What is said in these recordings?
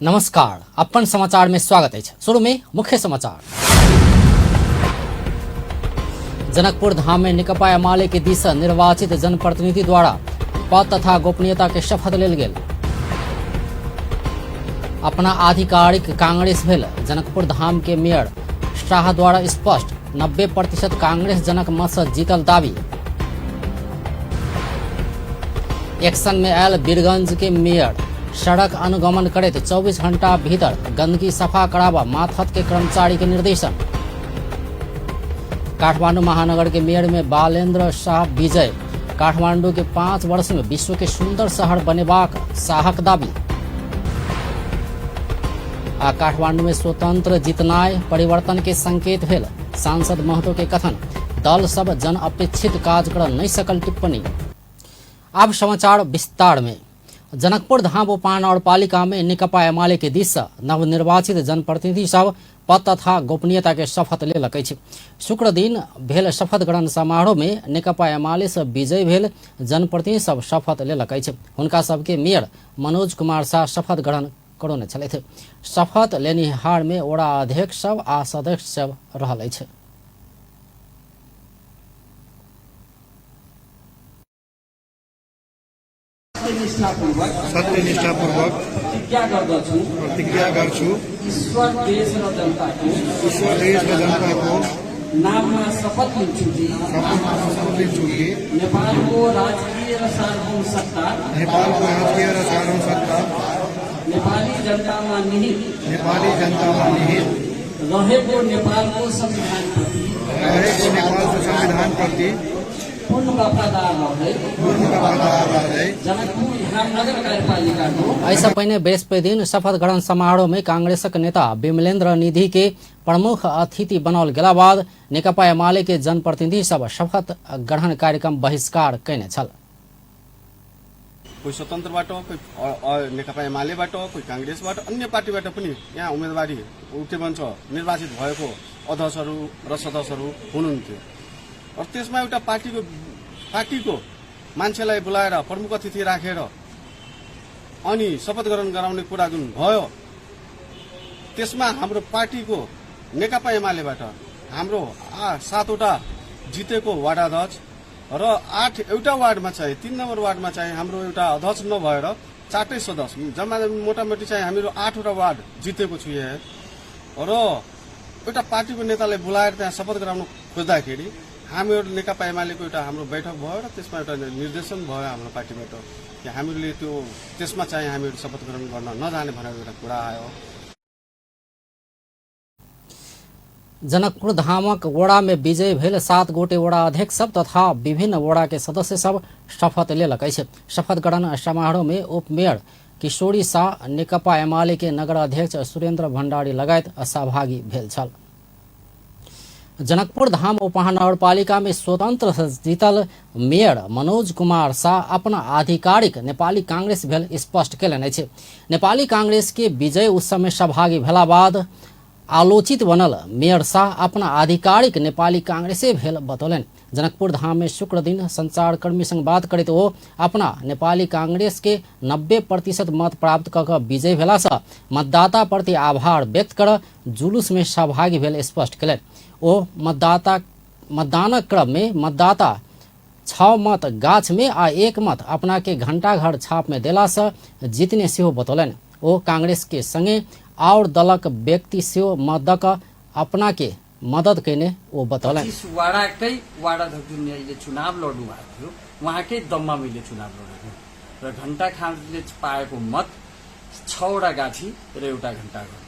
नमस्कार, अपन समाचार में स्वागत अछि। शुरू में मुख्य समाचार। जनकपुर धाम में नेकपा एमाले के दिस निर्वाचित जनप्रतिनिधि द्वारा पद तथा गोपनीयता के शपथ लेल गेल। अपना आधिकारिक कांग्रेस भेल जनकपुर धाम के मेयर शाह द्वारा स्पष्ट 90% कांग्रेस जनक मत से जीतल दावी। एक्शन में आयल बीरगंज के मेयर सड़क अनुगमन करैत 24 घंटा भीतर गंदगी सफा कराबा मातहत के कर्मचारी के निर्देशन। काठमांडू महानगर के मेयर में बालेंद्र शाह विजय। काठमांडू के 5 वर्ष में विश्व के सुंदर शहर बनेबाक शाहक दावी। आ काठमांडू में स्वतंत्र जितनाय परिवर्तन के संकेत भेल सांसद महतो के कथन। दल सब जन अपेक्षित काज कर नहीं सकल टिप्पणी। अब समाचार विस्तार में। जनकपुर धाम उपमहानगरपालिका में नेकपा एमाले के दिस से नवनिर्वाचित जनप्रतिनिधि सब पद तथा गोपनीयता के शपथ लेलक अछि। शुक्र दिन भेल शपथ ग्रहण समारोह में नेकपा एमाले से विजयी भेल जनप्रतिनिधि सब शपथ लेलक अछि। हुनका सबके मेयर मनोज कुमार शाह शपथ ग्रहण करौने छलथि। शपथ लेनिहार में वडा अध्यक्ष सब आ सदस्य सब रहल अछि। सत्यनिष्ठापूर्वक प्रतिज्ञा गर्छु ईश्वर देश र जनताको ईश्वर देश र जनताको नाममा शपथ लिन्छु कि शपथ लिन्छु कि नेपालको राजकीय र सार्वभौम सत्ता नेपालको राजकीय र सार्वभौम सत्ता नेपाली जनतामा निहित नेपाली जनतामा निहित रहेको नेपालको संविधानप्रति रहेको नेपालको संविधानप्रति पूर्ण वफादार रहँदै पूर्ण वफादार रहँदै जनकपुर धाम नगर कार्यपालिकाको एहिसँ पहिने बृहस्पति दिन शपथ ग्रहण समारोह में कांग्रेसक नेता विमलेन्द्र निधि के प्रमुख अतिथि बनाओल गेला बाद नेकपा एमाले के जनप्रतिनिधि सब शपथ ग्रहण कार्यक्रम बहिष्कार कयने छल। कोही स्वतन्त्रबाट, कोही नेकपा एमालेबाट, कोही काङ्ग्रेसबाट, अन्य पार्टीबाट पनि यहाँ उम्मेदवारी के भन्छ निर्वाचित भएको अध्यक्षहरू र सदस्यहरू हुनुहुन्थ्यो। र त्यसमा एउटा पार्टीको मान्छेलाई बोलाएर प्रमुख अतिथि राखेर अनि शपथ ग्रहण गराउने कुरा जुन भयो, त्यसमा हाम्रो पार्टीको नेकपा एमालेबाट हाम्रो 7वटा जितेको वार्ड अध्यक्ष र 8 एउटा वार्डमा चाहिँ 3 नम्बर वार्डमा चाहिँ हाम्रो एउटा अध्यक्ष नभएर 4 सदस्य जम्मा मोटामोटी चाहिँ हामीहरू 8वटा वार्ड जितेको छु यहाँ। र एउटा पार्टीको नेतालाई बोलाएर त्यहाँ शपथ गराउन खोज्दाखेरि हामीहरू नेकपा एमालेको एउटा हाम्रो बैठक भयो र त्यसमा एउटा निर्देशन भयो हाम्रो पार्टीबाट कि हामीहरूले त्यसमा चाहिँ हामीहरू शपथ ग्रहण गर्न नजाने भनेर एउटा कुरा आयो। जनकपुर धामक वडा में विजयी भेल 7 गोटे वडा अध्यक्ष सब तथा विभिन्न वडा के सदस्य सब शपथ लेलक अछि। शपथ ग्रहण समारोह में उप मेयर किशोरी शाह, नेकपा एमाले के नगर अध्यक्ष सुरेंद्र भंडारी लगायत सहभागी भेल छल। जनकपुर धाम उपमहानगरपालिका में स्वतंत्र जीतल मेयर मनोज कुमार शाह अपना आधिकारिक नेपाली कांग्रेस भेल स्पष्ट कयलनि अछि। नेपाली कांग्रेस के विजय उत्सव में सहभागी भेला बाद आलोचित बनल मेयर शाह अपना आधिकारिक नेपाली कांग्रेसे भेल बतौलनि। जनकपुर धाम में शुक्र दिन संचारकर्मी संग बात करैत ओ अपना नेपाली कांग्रेस के 90% मत प्राप्त कऽ कऽ विजयी भेला सँ मतदाता प्रति आभार व्यक्त कर जुलूस में सहभागी भेल स्पष्ट कयलनि। ओ मतदानक क्रम में मतदाता 6 मत गाछ में आ 1 मत अपना के घंटाघर छाप में देला सँ जीतने सेहो बतौलनि। ओ कांग्रेस के संगे और दलक व्यक्ति सेहो मत दऽ कऽ अपना के मदद कयने ओ बतौलनि। 25 वाडाकै वाडाध्यक्ष जुन अहिले चुनाव लड्नु भएको थियो उहाँकै दममा मैले चुनाव लडेको र घण्टा खाँदले पाएको मत 6वटा गाछी र एउटा घण्टाघर।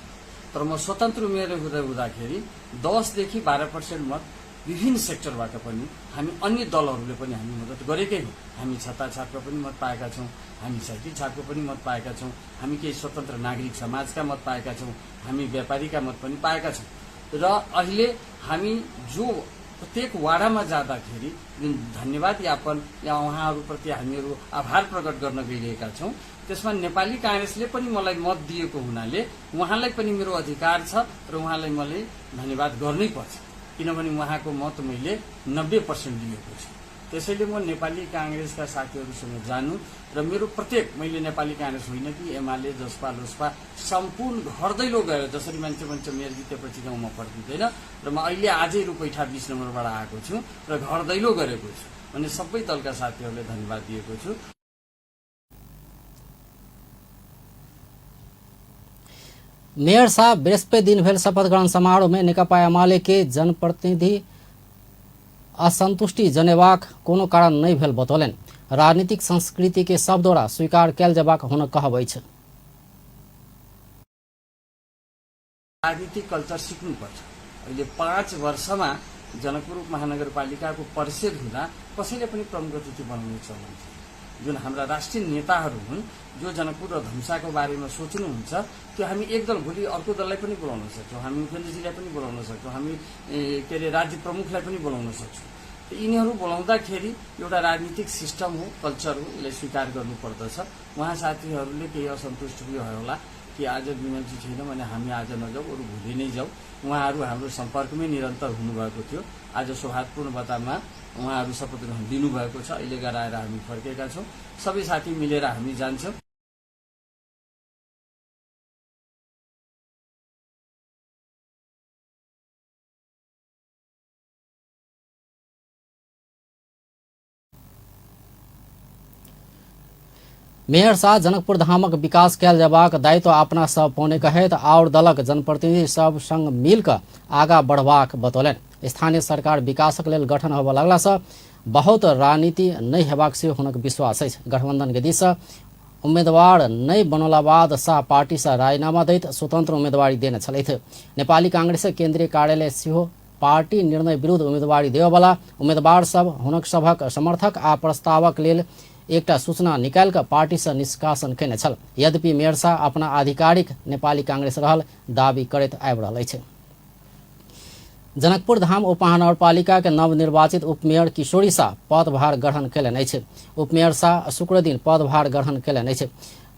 तर म स्वतन्त्र उम्मेद्वार हुँदै हुँदाखेरि 10 12% मत विभिन्न सेक्टरबाट पनि हामी अन्य दलहरूले पनि हामी मद्दत गरेकै हो। हामी छत्ता छापका पनि मत पाएका छौँ, हामी साइकिल छापको पनि मत पाएका छौँ, हामी केही स्वतन्त्र नागरिक समाजका मत पाएका छौँ, हामी व्यापारीका मत पनि पाएका छौँ। र अहिले हामी जो प्रत्येक वाडामा जाँदाखेरि जुन धन्यवाद ज्ञापन या उहाँहरूप्रति हामीहरू आभार प्रकट गर्न गइरहेका छौँ, त्यसमा नेपाली काङ्ग्रेसले पनि मलाई मत दिएको हुनाले उहाँलाई पनि मेरो अधिकार छ र उहाँलाई मैले धन्यवाद गर्नै पर्छ, किनभने उहाँको मत मैले 90% लिएको छु। त्यसैले म नेपाली काङ्ग्रेसका साथीहरूसँग जानु र मेरो प्रत्येक, मैले नेपाली काङ्ग्रेस होइन कि एमाले, जसपा, लोसपा सम्पूर्ण घर दैलो गएर जसरी मान्छे भन्छ मेयर जितेपछि गाउँमा फर्किँदैन र म अहिले आजै रूपैठा 20 नम्बरबाट आएको छु र घर दैलो गरेको छु भने सबै दलका साथीहरूलाई धन्यवाद दिएको छु। मेयर साहब बृहस्पति दिन भेल शपथ ग्रहण समारोह में नेकपा एमाले के जनप्रतिनिधि असंतुष्टि जनेबाक कोनो कारण नहि भेल बतौलनि। राजनीतिक संस्कृति के सब द्वारा स्वीकार कयल जेबाक हुनक कहब अछि। राजनीतिक कल्चर सिक्नुपर्छ। अहिले 5 वर्षमा जनकपुर महानगरपालिकाको परिषद हुँदा कसैले पनि प्रमुख अतिथि बनाउने चलन छैन। जुन हाम्रा राष्ट्रिय नेताहरू हुन्, जो जनकपुर र धनुषाको बारेमा सोच्नुहुन्छ, त्यो हामी एक दल भोलि अर्को दललाई पनि बोलाउन सक्छौँ, हामी मुख्यमन्त्रीजीलाई पनि बोलाउन सक्छौँ, हामी के अरे राज्य प्रमुखलाई पनि बोलाउन सक्छौँ। यिनीहरू बोलाउँदाखेरि एउटा राजनीतिक सिस्टम हो, कल्चर हो, यसलाई स्वीकार गर्नुपर्दछ। उहाँ साथीहरूले केही असन्तुष्ट भी होला कि आज विमलजी छैन भने हामी आज नजाउँ, अरू भोलि नै जाउँ। उहाँहरू हाम्रो सम्पर्कमै निरन्तर हुनुभएको थियो। आज सौहार्दपूर्ण वातावरणमा उहाँहरू शपथ ग्रहण दिनुभएको छ। अहिले गराएर हामी फर्केका छौँ। सबै साथी मिलेर हामी जान्छौँ। मेयर साह जनकपुर धामक विकास कयल जेबाक दायित्व अपना सब पौने कहैत आओर दलक जनप्रतिनिधि सब संग मिलकर आगा बढ़बाक बतौलनि। स्थानीय सरकार विकासक लेल गठन होबय लगला सँ बहुत राजनीति नहि हेबाक सेहो हुनक विश्वास अछि। गठबंधन के दिस सँ उम्मीदवार नहि बनौला बाद शाह पार्टी सँ राजीनामा दैत स्वतंत्र उम्मीदवारी देने छलथि। नेपाली कांग्रेस केंद्रीय कार्यालय सेहो पार्टी निर्णय विरुद्ध उम्मीदवारी देबयवला उम्मीदवार सब हुनक सभक समर्थक आ प्रस्तावक लेल एकटा सूचना निकालि कऽ पार्टी सँ निष्कासन केने छल। यद्यपि मेयर शाह अपना आधिकारिक नेपाली कांग्रेस रहल दावी करैत आबि रहल अछि। जनकपुर धाम उपमहानगरपालिका के नवनिर्वाचित उपमेयर किशोरी शाह पदभार ग्रहण कयलनि अछि। उपमेयर शाह शुक्रदिन पदभार ग्रहण कयलनि अछि।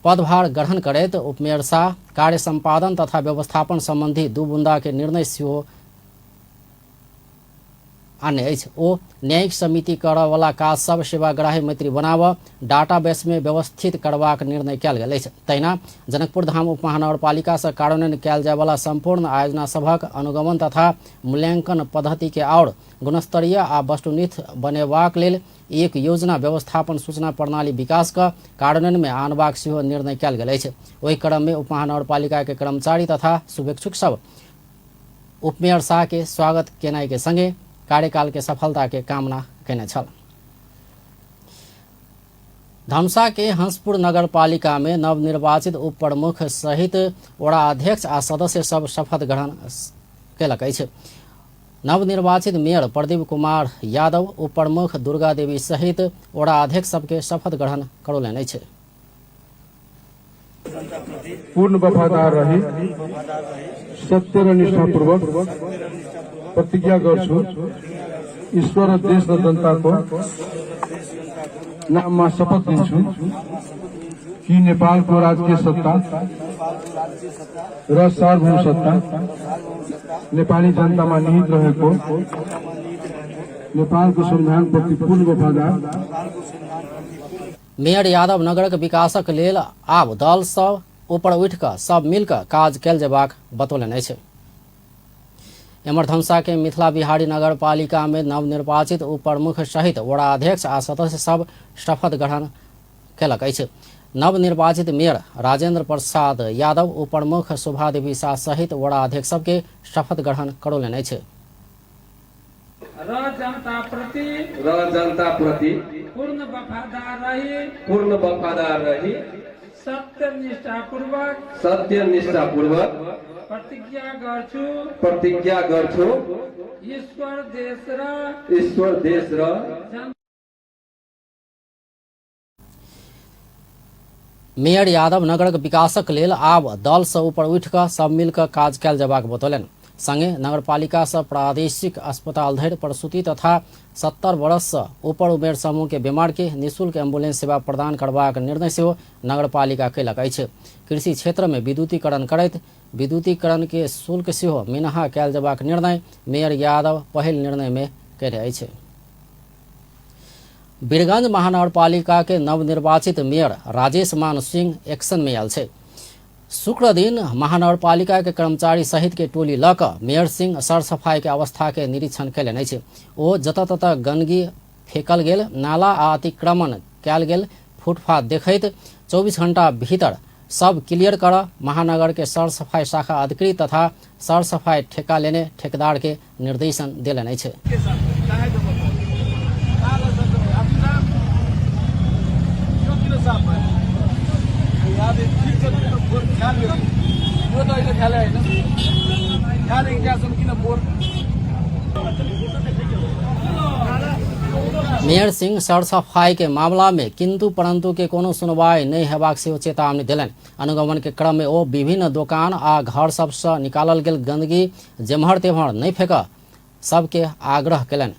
पदभार ग्रहण करैत उपमेयर शाह कार्य सम्पादन तथा व्यवस्थापन सम्बन्धी दू बुंदा के निर्णय सेहो आने अछि। ओ न्यायिक समिति करऽवला काज सब सेवाग्राही मैत्री बनाबऽ डाटाबेसमे व्यवस्थित करबाक निर्णय कयल गेल अछि। तहिना जनकपुर धाम उपमहानगरपालिका सँ कार्यान्वयन कयल जायवला सम्पूर्ण आयोजना सभक अनुगमन तथा मूल्यांकन पद्धति के आओर गुणस्तरीय आ वस्तुनिष्ठ बनेबाक लेल एक योजना व्यवस्थापन सूचना प्रणाली विकास कऽ कार्यान्वयन मे आनबाक सेहो निर्णय कयल गेल अछि। ओहि क्रम मे उपमहानगरपालिका के कर्मचारी तथा शुभेच्छुक सब उपमेयर शाह के स्वागत केनाइ के संगे कार्यकाल के सफलता के कामना केने छल। धनुषा के हंसपुर नगरपालिका में नवनिर्वाचित उप प्रमुख सहित वडा अध्यक्ष आ सदस्य सब शपथ ग्रहण केलक अछि। नवनिर्वाचित मेयर प्रदीप कुमार यादव उप प्रमुख दुर्गा देवी सहित वडा अध्यक्ष सबके शपथ ग्रहण करौलनि अछि। पूर्ण वफादार रही सत्य र निष्ठापूर्वक प्रतिज्ञा गर्छु। ईश्वर र देश र जनताको नाममा शपथ लिन्छु कि नेपालको राजकीय सत्ता र सार्वभौम सत्ता नेपाली जनतामा निहित रहेको नेपालको संविधानप्रति पूर्ण वफादार। मेयर यादव नगरक विकासक लेल आब दल सब ऊपर उठि कऽ सब मिल कऽ काज कयल जेबाक बतौलनि अछि। एम्हर धनुषा के मिथिला बिहारी नगरपालिका में नवनिर्वाचित उप प्रमुख सहित वडा अध्यक्ष आ सदस्य सब शपथ ग्रहण केलक अछि। नवनिर्वाचित मेयर राजेंद्र प्रसाद यादव उप प्रमुख शोभा देवी शाह सहित वडा अध्यक्ष सबके शपथ ग्रहण करौलनि अछि। र जनताप्रति पूर्ण वफादार रही सत्य निष्ठापूर्वक प्रतिज्ञा गर्छु। ईश्वर देश र मेयर यादव नगरक विकासक लेल आब दल सँ ऊपर उठि कऽ सब मिल कऽ काज कयल जेबाक बतौलनि। संगे नगरपालिका सँ प्रादेशिक अस्पताल धरि प्रसूति तथा 70 वर्ष सँ ऊपर उमेर समूह के बीमार के निःशुल्क एम्बुलेंस सेवा प्रदान करबाक निर्णय सेहो नगरपालिका कयलक अछि। कृषि क्षेत्र में विद्युतीकरण करैत विद्युतीकरण के शुल्क सेहो मिनहा कयल जेबाक निर्णय मेयर यादव पहिल निर्णय में कयने अछि। वीरगंज महानगरपालिका के नवनिर्वाचित मेयर राजेश मान सिंह एक्शन में आयल छै। शुक्र दिन महानगरपालिका के कर्मचारी सहित के टोली लऽ कऽ मेयर सिंह सरसफाई के अवस्था के निरीक्षण कयलनि अछि। ओ जतऽ ततऽ गंदगी फेकल गेल नाला आ अतिक्रमण कयल गेल फुटपाथ देखैत 24 घंटा भीतर सब क्लियर कर महानगर के सरसफाई शाखा अधिकृत तथा सरसफाई ठेका लेने ठेकेदार के निर्देशन देलनि अछि। मेयर सिंह सरसफाई के मामला में किंतु परंतु के कोनो सुनवाई नहि हेबाक सेहो चेतावनी देलनि। अनुगमन के क्रम में ओ विभिन्न दोकान आ घर सबसँ निकालल गेल गंदगी जेम्हर तेम्हर नहि फेक सबके आग्रह केलनि।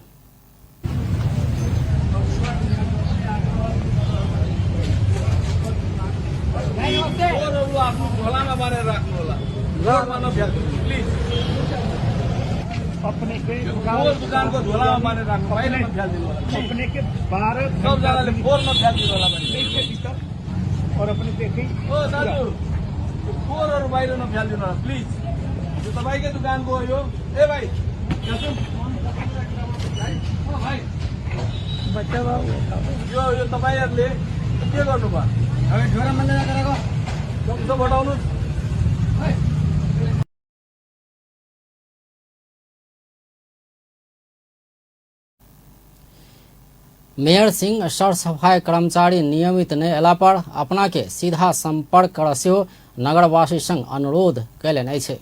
मेयर सिंह सरसफाई कर्मचारी नियमित नहि अयला पर अपना के सीधा संपर्क कर सेहो नगरवासी संग अनुरोध कयलनि अछि।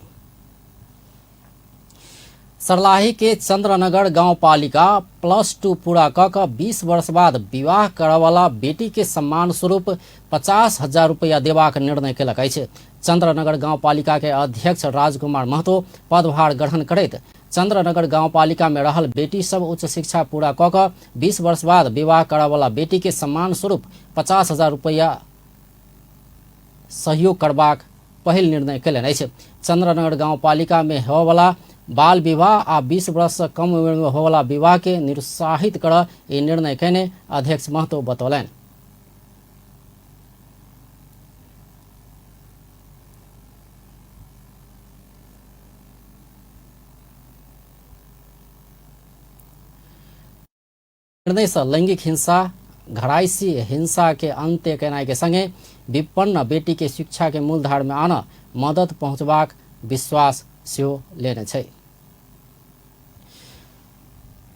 सरलाही के चंद्रनगर गांवपालिका +2 पूरा क कऽ 20 वर्ष बाद विवाह करऽवला बेटी के सम्मान स्वरूप 50,000 रुपया देबाक निर्णय केलक अछि। चंद्रनगर गांवपालिका के अध्यक्ष राजकुमार महतो पदभार ग्रहण करैत चंद्रनगर गांवपालिका में रहल बेटी सब उच्च शिक्षा पूरा क कऽ 20 वर्ष बाद विवाह करऽवला बेटी के सम्मान स्वरूप 50,000 रुपया सहयोग करबाक पहिल निर्णय कयलनि अछि। चंद्रनगर गांवपालिका में होवला बाल विवाह आ 20 वर्ष से कम उम्र में होवला विवाह के निरुत्साहित कर ई निर्णय कयने अध्यक्ष महतो बतौलनि। निर्णय से लैंगिक हिंसा, घरायसी हिंसा के अंत्य केनाइ के संगे विपन्न बेटी के शिक्षा के मूलधार में आन मदद पहुंचबाक विश्वास सेहो लेने छै।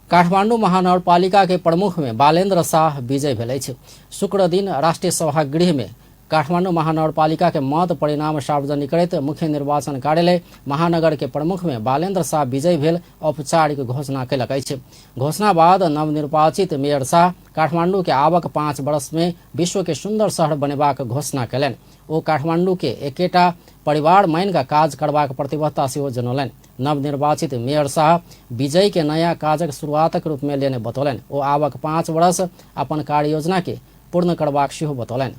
काठमांडू महानगरपालिका के प्रमुख में बालेन्द्र शाह विजय भेल अछि। शुक्र दिन राष्ट्रीय सभागृह में काठमांडू महानगरपालिका के मत परिणाम सार्वजनिक करैत मुख्य निर्वाचन कार्यालय महानगर के प्रमुख में बालेन्द्र शाह विजय भेल औपचारिक घोषणा कयलक अछि। घोषणा बाद नवनिर्वाचित मेयर शाह काठमांडू के आवक 5 वर्ष में विश्व के सुंदर शहर बनेबाक घोषणा कयलनि। ओ काठमांडू के एकेटा परिवार मानि कऽ काज करबाक प्रतिबद्धता सेहो जनौलनि। नवनिर्वाचित मेयर शाह विजय के नया काजक शुरुआतक रूप में लेने बतौलनि। ओ आवक 5 वर्ष अपन कार्ययोजना के पूर्ण करबाक सेहो बतौलनि।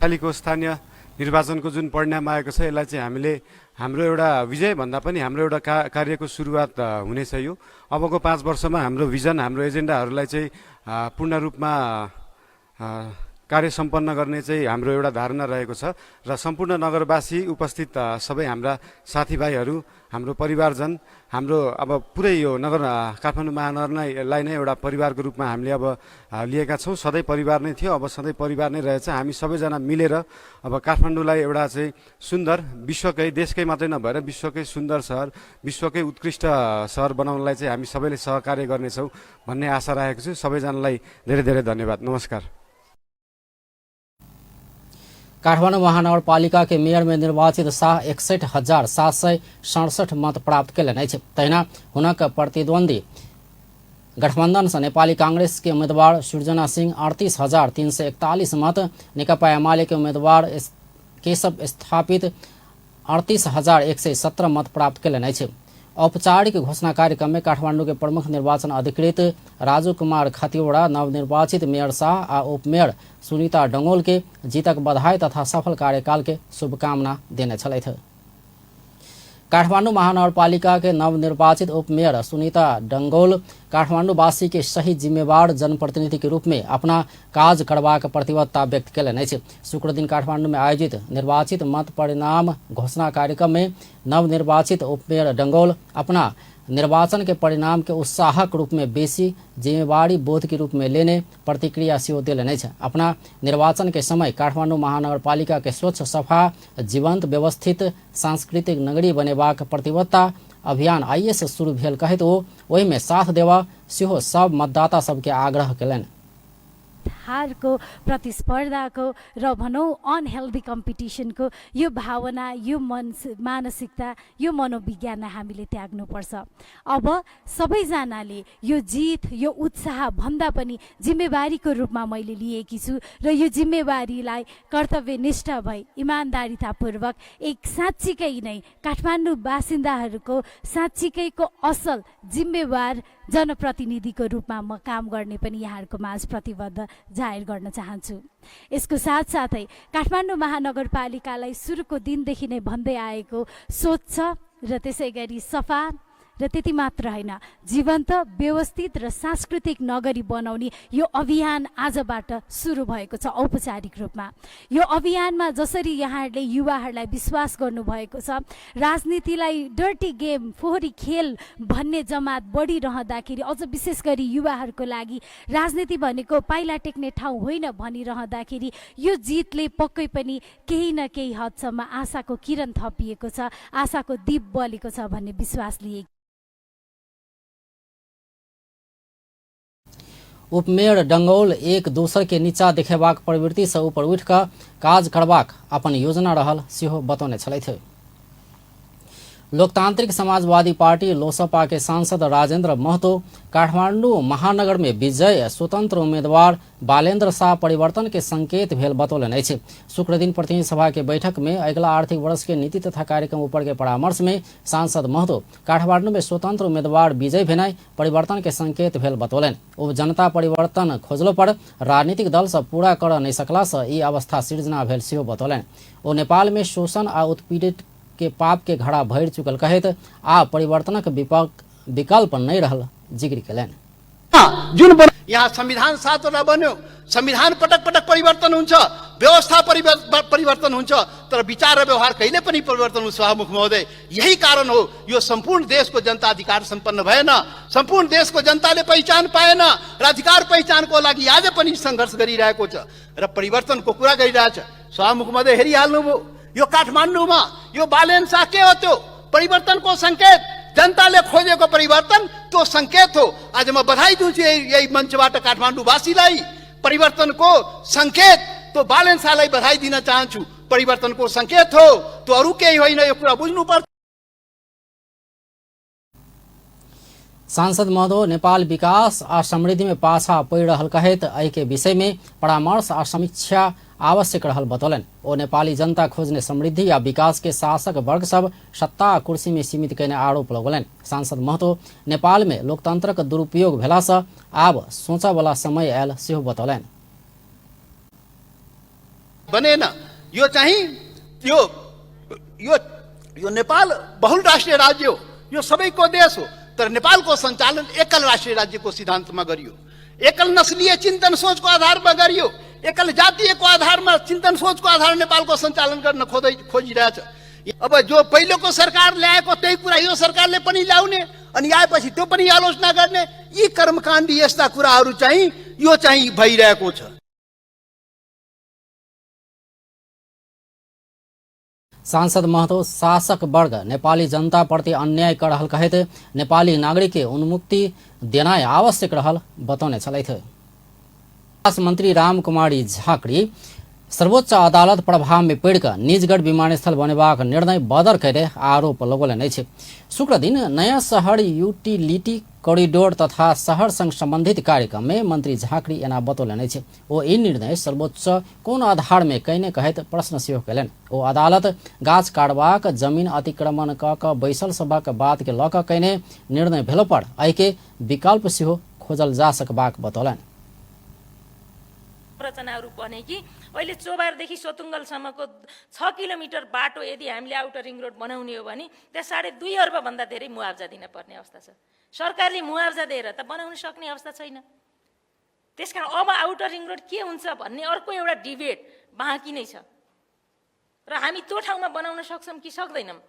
हालको स्थानीय निर्वाचनको जुन परिणाम आएको छ यसलाई चाहिँ हामीले हाम्रो एउटा विजय भन्दा पनि हाम्रो एउटा कार्यको सुरुवात हुनेछ। यो अबको 5 वर्षमा हाम्रो भिजन, हाम्रो एजेन्डाहरूलाई चाहिँ पूर्ण रूपमा कार्य सम्पन्न गर्ने चाहिँ हाम्रो एउटा धारणा रहेको छ र सम्पूर्ण नगरवासी उपस्थित सबै हाम्रा साथीभाइहरू, हाम्रो परिवारजन, हाम्रो अब पुरै यो नगर काठमाडौँ महानगरलाई नै एउटा परिवारको रूपमा हामीले अब लिएका छौँ। सधैँ परिवार नै थियो, अब सधैँ परिवार नै रहेछ। हामी सबैजना मिलेर अब काठमाडौँलाई एउटा चाहिँ सुन्दर, विश्वकै, देशकै मात्रै नभएर विश्वकै सुन्दर सहर, विश्वकै उत्कृष्ट सहर बनाउनलाई चाहिँ हामी सबैले सहकार्य गर्नेछौँ भन्ने आशा राखेको छु। सबैजनालाई धेरै धेरै धन्यवाद। नमस्कार। काठमाडौँ महानगरपालिका के मेयर में निर्वाचित शाह 61,767 मत प्राप्त कयलनि अछि। तहिना हुनक प्रतिद्वंदी गठबंधन से नेपाली कांग्रेस के उम्मीदवार सृजना सिंह 38,341 मत, नेकपा एमाले के उम्मीदवार केशव स्थापित 38,117 मत प्राप्त कयलनि अछि। औपचारिक घोषणा कार्यक्रम में काठमांडू के प्रमुख निर्वाचन अधिकृत राजू कुमार खतिवड़ा नवनिर्वाचित मेयर शाह आ उपमेयर सुनीता डंगोल के जीतक बधाई तथा सफल कार्यकाल के शुभकामना देने छलथि। काठमाडौँ महानगरपालिका के नवनिर्वाचित उपमेयर सुनीता डंगोल काठमाडौँवासी के सही जिम्मेवार जनप्रतिनिधि के रूप में अपना काज करबाक प्रतिबद्धता व्यक्त कयलनि अछि। शुक्रदिन काठमाडौँ में आयोजित निर्वाचित मत परिणाम घोषणा कार्यक्रम में नवनिर्वाचित उपमेयर डंगोल अपना निर्वाचन के परिणाम के उत्साहक रूप में बेसी जिम्मेवारी बोध के रूप में लेने प्रतिक्रिया सेहो देलनि अछि। अपना निर्वाचन के समय काठमाडौँ महानगरपालिका के स्वच्छ, सफा, जीवंत, व्यवस्थित सांस्कृतिक नगरी बनेबाक प्रतिबद्धता अभियान आइए से शुरू भेल कहैत ओ ओहिमे साथ देबऽ सेहो सब मतदाता सबके आग्रह कयलनि। हारको, प्रतिस्पर्धाको र भनौँ अनहेल्दी कम्पिटिसनको यो भावना, यो मन मानसिकता, यो मनोविज्ञानलाई हामीले त्याग्नुपर्छ। अब सबैजनाले यो जित, यो उत्साह भन्दा पनि जिम्मेवारीको रूपमा मैले लिएकी छु र यो जिम्मेवारीलाई कर्तव्यनिष्ठ भई इमान्दारितापूर्वक एक साँच्चीकै नै काठमाडौँ बासिन्दाहरूको साँच्चीकैको असल जिम्मेवार जनप्रतिनिधिको रूपमा म काम गर्ने पनि यहाँहरूको माझ प्रतिबद्ध जाहेर गर्न चाहन्छु। यसको साथसाथै काठमाडौँ महानगरपालिकालाई सुरुको दिनदेखि नै भन्दै आएको स्वच्छ र त्यसै गरी सफा र त्यति मात्र होइन, जीवन्त, व्यवस्थित र सांस्कृतिक नगरी बनाउने यो अभियान आजबाट सुरु भएको छ औपचारिक रूपमा। यो अभियानमा जसरी यहाँहरूले युवाहरूलाई विश्वास गर्नुभएको छ, राजनीतिलाई डर्टी गेम, फोहोरी खेल भन्ने जमात बढिरहँदाखेरि अझ विशेष गरी युवाहरूको लागि राजनीति भनेको पाइला टेक्ने ठाउँ होइन भनिरहँदाखेरि यो जितले पक्कै पनि केही न केही हदसम्म आशाको किरण थपिएको छ, आशाको दीप बलेको छ भन्ने विश्वास लिए। उपमेयर डंगौल एक दोसर के नीचा देखेबाक प्रवृत्ति से ऊपर उठि कऽ काज करबाक अपन योजना रहल सेहो बतौने छलथि। लोकतांत्रिक समाजवादी पार्टी लोसपा के सांसद राजेंद्र महतो काठमांडू महानगर में विजय स्वतंत्र उम्मीदवार बालेन्द्र शाह परिवर्तन के संकेत भेल बतौलनि अछि। शुक्रदिन प्रतिनिधि सभा के बैठक में अगिला आर्थिक वर्ष के नीति तथा कार्यक्रम ऊपर के परामर्श में सांसद महतो काठमांडू में स्वतंत्र उम्मीदवार विजय भेनाइ परिवर्तन के संकेत भेल बतौलनि। ओ जनता परिवर्तन खोजलो पर राजनीतिक दल सब पूरा कर नहि सकला से ई अवस्था सृजना भेल सेहो बतौलनि। ओ नेपाल में शोषण आ उत्पीड़ित के पाप के घड़ा भरि चुकल कहैत आ परिवर्तनक विकल्प नहि रहल जिक्र कयलनि। जुन यहाँ संविधान 7वटा बन्यो, संविधान पटक पटक परिवर्तन हुन्छ, व्यवस्था परिवर्तन हुन्छ, तर विचार र व्यवहार कहिले पनि परिवर्तन हुन्छ सभामुख महोदय। यही कारण हो यो सम्पूर्ण देशको जनता अधिकार सम्पन्न भएन, सम्पूर्ण देशको जनताले पहिचान पाएन र अधिकार पहिचानको लागि आज पनि सङ्घर्ष गरिरहेको छ र परिवर्तनको कुरा गरिरहेछ। सभामुख महोदय हेरिहाल्नुभयो, यो काठमाडौँमा यो बालेन शाह के हो? त्यो परिवर्तनको संकेत, जनताले खोजेको परिवर्तन त्यो संकेत हो। आज म बधाई दिन्छु यही मञ्चबाट काठमाडौँवासीलाई, परिवर्तनको संकेत त्यो बालेन शाहलाई बधाई दिन चाहन्छु। परिवर्तनको संकेत हो त्यो, अरू केही होइन, यो कुरा बुझ्नुपर्छ। सांसद महतो नेपाल विकास आ समृद्धि में पाछा पड़ि रहल कहैत एहि के विषय में परामर्श आ समीक्षा आवश्यक रहल बतौलनि। ओ नेपाली जनता खोजने समृद्धि आ विकास के शासक वर्ग सब सत्ता आ कुर्सी में सीमित कयने आरोप लगौलनि। सांसद महतो नेपाल में लोकतंत्रक दुरुपयोग भेला से आब सोचऽ वाला समय आयल सेहो बतौलनि। बनेन यो चाहिँ यो यो यो नेपाल बहुल राष्ट्रिय राज्य हो, यो सबैको देश हो, तर नेपालको सञ्चालन एकल राष्ट्रिय राज्यको सिद्धान्तमा गरियो, एकल नस्लीय चिन्तन सोचको आधारमा गरियो, एकल जातीयको आधारमा चिन्तन सोचको आधारमा नेपालको सञ्चालन गर्न खोजिरहेछ। अब जो पहिलोको सरकार ल्याएको त्यही कुरा यो सरकारले पनि ल्याउने अनि आएपछि त्यो पनि आलोचना गर्ने, यी कर्मकाण्ड यस्ता कुराहरू चाहिँ यो चाहिँ भइरहेको छ। सांसद महतो शासक वर्ग नेपाली जनता प्रति अन्याय कर रहल कहैत नेपाली नागरिक के उन्मुक्ति देनाइ आवश्यक रहल बतौने छलथि। विकास मंत्री रामकुमारी झाँक्री सर्वोच्च अदालत प्रभाव में पड़ि कऽ निजगढ़ विमानस्थल बनेबाक निर्णय बदर कयने आरोप लगौलनि अछि। शुक्रदिन नयाँ शहर यूटिलिटी कॉरिडोर तथा शहर संग संबंधित कार्यक्रम में मंत्री झाँक्री एना बतौलनि अछि। ओ ई निर्णय सर्वोच्च कोन आधार में कयने कहैत प्रश्न सेहो कयलनि। ओ अदालत गाछ काटबाक, जमीन अतिक्रमण कऽ कऽ बैसल सभक बात के लऽ कऽ कयने निर्णय भेलो पर एहिके विकल्प सेहो खोजल जा सकबाक बतौलनि। संरचनाहरू बने कि अहिले चोबारदेखि सोतुङ्गलसम्मको 6 किलोमिटर बाटो यदि हामीले आउटर रिङ रोड बनाउने हो भने त्यहाँ 2.5 अर्बभन्दा धेरै मुआब्जा दिन पर्ने अवस्था छ। सरकारले मुआब्जा दिएर त बनाउन सक्ने अवस्था छैन। त्यसकारण अब आउटर रिङ रोड के हुन्छ भन्ने अर्को एउटा डिबेट बाँकी नै छ र हामी त्यो ठाउँमा बनाउन सक्छौँ कि सक्दैनौँ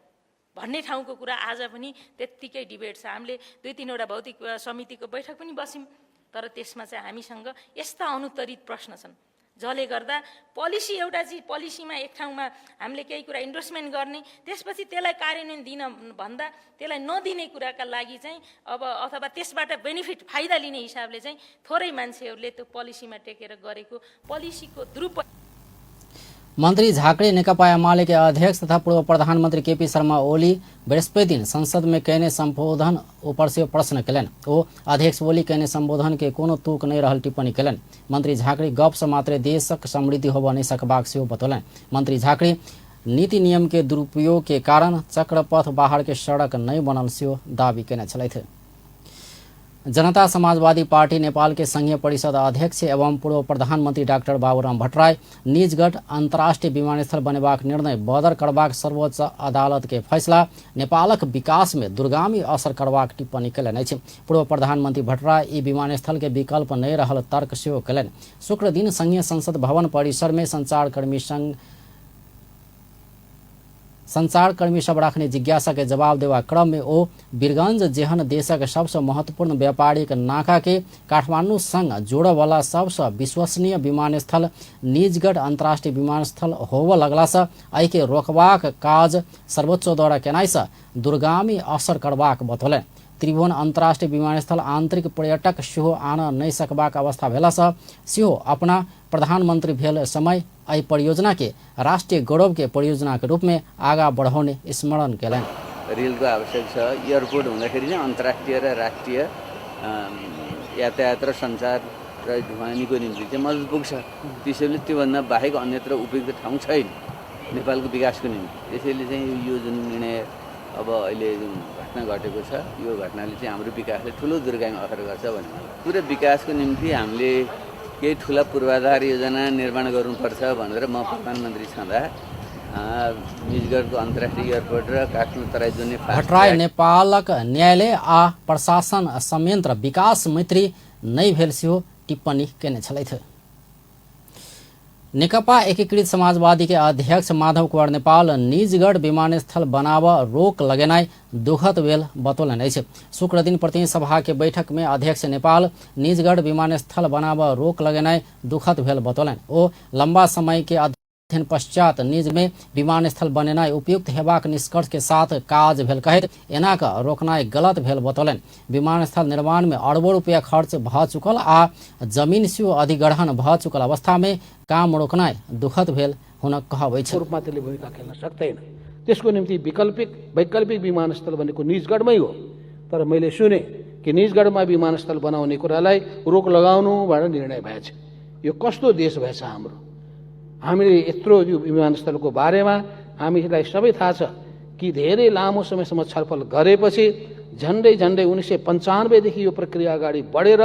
भन्ने ठाउँको कुरा आज पनि त्यत्तिकै डिबेट छ। हामीले 2-3 वटा भौतिक समितिको बैठक पनि बस्यौँ, तर त्यसमा चाहिँ हामीसँग यस्ता अनुत्तरित प्रश्न छन् जसले गर्दा पोलिसी एउटा चाहिँ पोलिसीमा एक ठाउँमा हामीले केही कुरा इन्डोर्समेन्ट गर्ने, त्यसपछि त्यसलाई कार्यान्वयन दिन भन्दा त्यसलाई नदिने कुराका लागि चाहिँ अब अथवा त्यसबाट बेनिफिट फाइदा लिने हिसाबले चाहिँ थोरै मान्छेहरूले त्यो पोलिसीमा टेकेर गरेको पोलिसीको दुरुपयोग। मंत्री झाँक्री नेकपा एमाले के अध्यक्ष तथा पूर्व प्रधानमंत्री केपी शर्मा ओली बृहस्पति दिन संसद में कयने संबोधन ऊपर से प्रश्न केलनि। ओ अध्यक्ष ओली कयने संबोधन के कोनो तूक नहि रहल टिप्पणी केलनि। मंत्री झाँक्री गप मात्रे देशक समृद्धि होबऽ नहि सकबाक सेहो बतौलनि। मंत्री झाँक्री नीति नियम के दुरुपयोग के कारण चक्रपथ बाहर के सड़क नहि बनल सेहो दावी केने छलथि। जनता समाजवादी पार्टी नेपाल के संघीय परिषद अध्यक्ष एवं पूर्व प्रधानमंत्री डाक्टर बाबूराम भट्टराई निजगढ़ अंतर्राष्ट्रीय विमानस्थल बनेबाक निर्णय बदर करबाक सर्वोच्च अदालत के फैसला नेपालक विकास में दूरगामी असर करबाक टिप्पणी केलनि अछि। पूर्व प्रधानमंत्री भट्टराई ई विमानस्थल के विकल्प नहि रहल तर्क सेहो केलनि। शुक्र दिन संघीय संसद भवन परिसर में संचारकर्मी सब राखने जिज्ञासा के जवाब देवा क्रम में ओ वीरगंज जेहन देशक सबसँ महत्वपूर्ण व्यापारिक नाका के काठमांडू संग जोड़ऽ वाला सबसँ विश्वसनीय विमानस्थल निजगढ़ अंतर्राष्ट्रीय विमानस्थल होबऽ लगलासँ एहिके रोकबाक काज सर्वोच्च द्वारा केनाइसँ दूरगामी असर करबाक बतौलनि। त्रिभुवन अंतर्राष्ट्रीय विमानस्थल आंतरिक पर्यटक सेहो आनऽ नहि सकबाक अवस्था भेलासँ सेहो अपना प्रधानमंत्री भेल समय एहि परियोजना के राष्ट्रीय गौरव के परियोजना के रूप में आगा बढ़ौने स्मरण केलनि। रेलको आवश्यक छ। एयरपोर्ट हुँदाखेरि चाहिँ अन्तर्राष्ट्रिय र राष्ट्रिय यातायात र सञ्चार र ढुवानीको निम्ति चाहिँ मद्दत पुग्छ। त्यसैले त्योभन्दा बाहेक अन्यत्र उपयुक्त ठाउँ छैन नेपालको विकासको निम्ति। त्यसैले चाहिँ यो जुन निर्णय अब अहिले जुन घटना घटेको छ यो घटनाले चाहिँ हाम्रो विकासले ठुलो दुर्गामी असर गर्छ भन्ने मलाई। पुरै विकासको निम्ति हामीले केही ठुला पूर्वाधार योजना निर्माण गर्नुपर्छ भनेर म प्रधानमन्त्री छँदा निजगढको अन्तर्राष्ट्रिय एयरपोर्ट र काठमाडौँ तराई जोड्ने भट्टराई नेपालक न्यायालय आ प्रशासन संयंत्र विकास मैत्री नहि भेल सेहो टिप्पणी केने छलथि। नेकपा एकीकृत समाजवादी के अध्यक्ष माधव कुमार नेपाल निजगढ़ विमानस्थल बनाब रोक लगेनाइ दुखद भेल बतौलनि अछि। शुक्र दिन प्रतिनिधि सभा के बैठक में अध्यक्ष नेपाल निजगढ़ विमानस्थल बनाब रोक लगेनाइ दुखद भेल बतौलनि। ओ लंबा समय के अध्ययन पश्चात निज में विमानस्थल बनेनाइ उपयुक्त हेबाक निष्कर्ष के साथ काज भेल कहैत एना क रोकनाइ गलत भेल बतौलनि। विमानस्थल निर्माण में अरबों रुपया खर्च भ चुकल आ जमीन सेहो अधिग्रहण भ चुकल अवस्था में काम रोकनाइ दुखद भेल हुनक कहब अछि। रूपमा त्यसले भूमिका खेल्न सक्दैन। त्यसको निम्ति वैकल्पिक विमानस्थल भनेको निजगढमै हो। तर मैले सुने कि निजगढमा विमानस्थल बनाउने कुरालाई रोक लगाउनु भनेर निर्णय भएछ। यो कस्तो देश भएछ हाम्रो? हामीले यत्रो यो विमानस्थलको बारेमा हामीलाई सबै थाहा छ कि धेरै लामो समयसम्म छलफल गरेपछि झन्डै झन्डै 1995 देखि यो प्रक्रिया अगाडि बढेर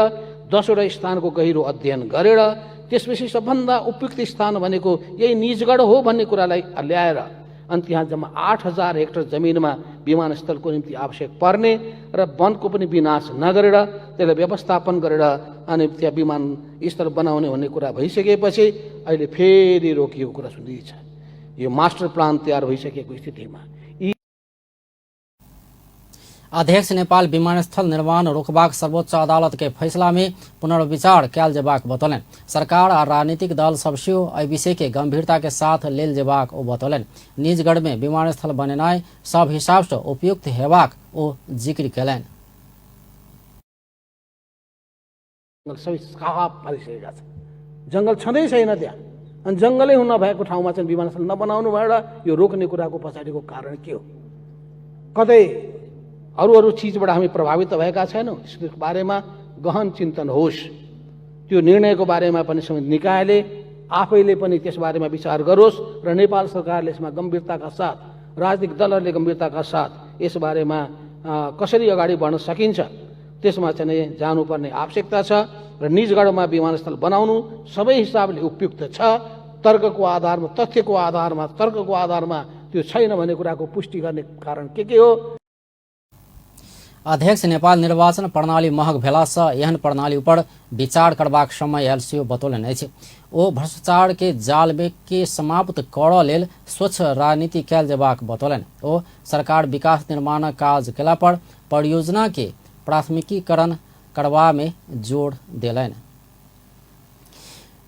10वटा स्थानको गहिरो अध्ययन गरेर त्यसपछि सबभन्दा उपयुक्त स्थान भनेको यही निजगढ हो भन्ने कुरालाई ल्याएर अनि त्यहाँ जम्मा 8000 हेक्टर जमिनमा विमानस्थलको निम्ति आवश्यक पर्ने र वनको पनि विनाश नगरेर त्यसलाई व्यवस्थापन गरेर अनि त्यहाँ विमानस्थल बनाउने भन्ने कुरा भइसकेपछि अहिले फेरि रोकिएको कुरा सुनिन्छ। यो मास्टर प्लान तयार भइसकेको स्थितिमा अध्यक्ष नेपाल विमानस्थल निर्माण रोकबाक सर्वोच्च अदालत के फैसला में पुनर्विचार कयल जेबाक बतौलनि। सरकार आ राजनीतिक दल सब सेहो एहि विषय के गंभीरता के साथ लेल जेबाक ओ बतौलनि। निजगढ़ में विमानस्थल बनेनाइ सब हिसाब से उपयुक्त हेबाक ओ जिक्र केलनि। सबै साफ पारिसकेका छन्। जङ्गल छँदै छैन त्यहाँ। अनि जङ्गलै हुन भएको ठाउँमा चाहिँ विमानस्थल नबनाउनु भएर यो रोक्ने कुराको पछाडिको कारण के हो? कतै अरू अरू चिजबाट हामी प्रभावित भएका छैनौँ? यसको बारेमा गहन चिन्तन होस्। त्यो निर्णयको बारेमा पनि सम्बन्धित निकायले आफैले पनि त्यसबारेमा विचार गरोस् र नेपाल सरकारले यसमा गम्भीरताका साथ, राजनीतिक दलहरूले गम्भीरताका साथ यसबारेमा कसरी अगाडि बढ्न सकिन्छ त्यसमा चाहिँ जानुपर्ने आवश्यकता छ। र निजगढमा विमानस्थल बनाउनु सबै हिसाबले उपयुक्त छ। तर्कको आधारमा, तथ्यको आधारमा, तर्कको आधारमा त्यो छैन भन्ने कुराको पुष्टि गर्ने कारण के हो? अध्यक्ष नेपाल निर्वाचन प्रणाली महग भेलासँ एहन प्रणाली ऊपर विचार करबाक समय आयल सेहो बतौलनि अछि। ओ भ्रष्टाचार के जाल के समाप्त करऽ लेल स्वच्छ राजनीति कयल जेबाक बतौलनि। ओ सरकार विकास निर्माणक काज केला पर परियोजना के प्राथमिकीकरण करबा में जोर देलनि।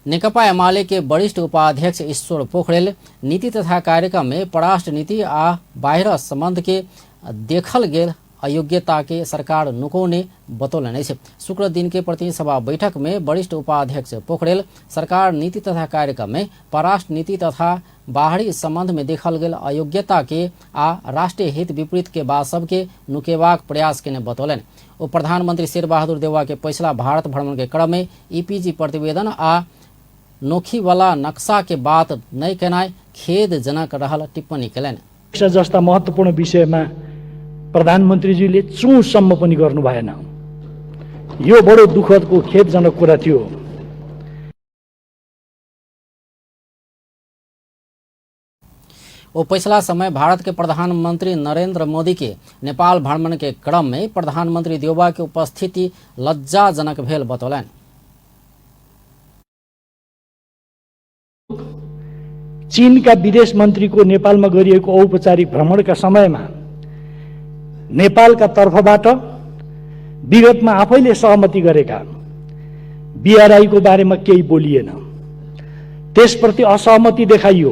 नेकपा एमाले के वरिष्ठ उपाध्यक्ष ईश्वर पोखरेल नीति तथा कार्यक्रम में परराष्ट्र नीति आ बाहिर संबंध के देखल गेल अयोग्यता के सरकार नुकौने बतौलनि अछि। शुक्र दिन के प्रतिनिधि सभा बैठक में वरिष्ठ उपाध्यक्ष पोखरेल सरकार नीति तथा कार्यक्रम में परराष्ट्र नीति तथा बाहरी संबंध में देखल गेल अयोग्यता के आ राष्ट्रीय हित विपरीत के बात सबके नुकेबाक प्रयास केने बतौलनि। ओ प्रधानमंत्री शेरबहादुर देउवा के पछिला भारत भ्रमण के क्रम में ईपीजी प्रतिवेदन आ नोखीवाला नक्शा के बात नहि केनाइ खेदजनक रहल टिप्पणी केलनि। जस्ता महत्त्वपूर्ण विषयमा प्रधानमन्त्रीजीले चुसम्म पनि गर्नु भएन। यो बडो दुःखदको खेदजनक कुरा थियो। ओ पछिला समय भारत के प्रधानमंत्री नरेंद्र मोदी के नेपाल भ्रमण के क्रम में प्रधानमंत्री देउबा के उपस्थिति लज्जाजनक भेल बतौलनि। चीनका विदेश मन्त्रीको नेपालमा गरिएको औपचारिक भ्रमणका समयमा नेपालका तर्फबाट विगतमा आफैले सहमति गरेका बीआरआई को बारेमा केही बोलिएन, त्यसप्रति असहमति देखाइयो।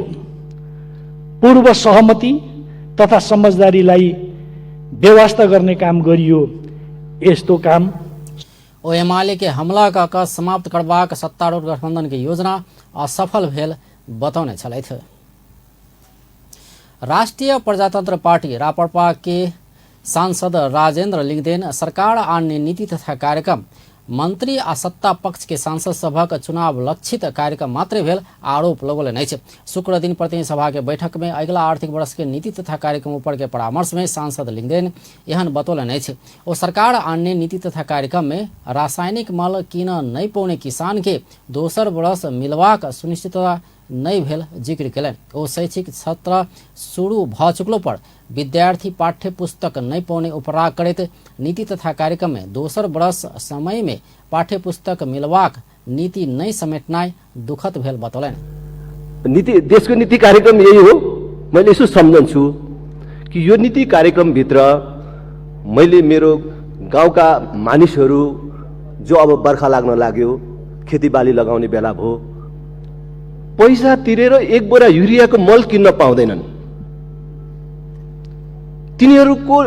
पूर्व सहमति तथा समझदारीलाई बेवास्ता गर्ने काम गरियो। यस्तो काम ओ एमाले के हमला क समाप्त करबाक सत्तारूढ़ गठबंधन के योजना असफल भेल बतौने छलथि। राष्ट्रिय प्रजातंत्र पार्टी राप्रपा के सांसद राजेंद्र लिंगदेन सरकार अन्य नीति तथा कार्यक्रम मंत्री आ सत्ता पक्ष के सांसद सभक चुनाव लक्षित कार्यक्रम मात्रै भेल आरोप लगौलनि अछि। शुक्र दिन प्रतिनिधि सभा के बैठक में अगिला आर्थिक वर्ष के नीति तथा कार्यक्रम ऊपर के परामर्श में सांसद लिंगदेन एहन बतौलनि अछि। ओ सरकार अन्य नीति तथा कार्यक्रम में रासायनिक मल किन नहि पौने किसान के दोसर वर्ष मिलबाक सुनिश्चितता नहि भेल जिक्र केलनि। ओ शैक्षिक सत्र शुरू भऽ चुकलो पर विद्यार्थी पाठ्य पुस्तक नहि पौने उपराग करैत नीति तथा कार्यक्रम में दोसर वर्ष समय में पाठ्य पुस्तक मिलबाक नीति नहि समेटनाइ दुखद भेल बतौलनि। नीति देशको नीति कार्यक्रम यही हो। मैले यसो सम्झन्छु कि यो नीति कार्यक्रमभित्र मैले मेरो गाउँका मानिसहरू जो अब बर्खा लाग्न लाग्यो, खेतीबाली लगाउने बेला भयो, पैसा तिरेर एक बोरा युरियाको मल किन्न पाउँदैनन्, तिनीहरूको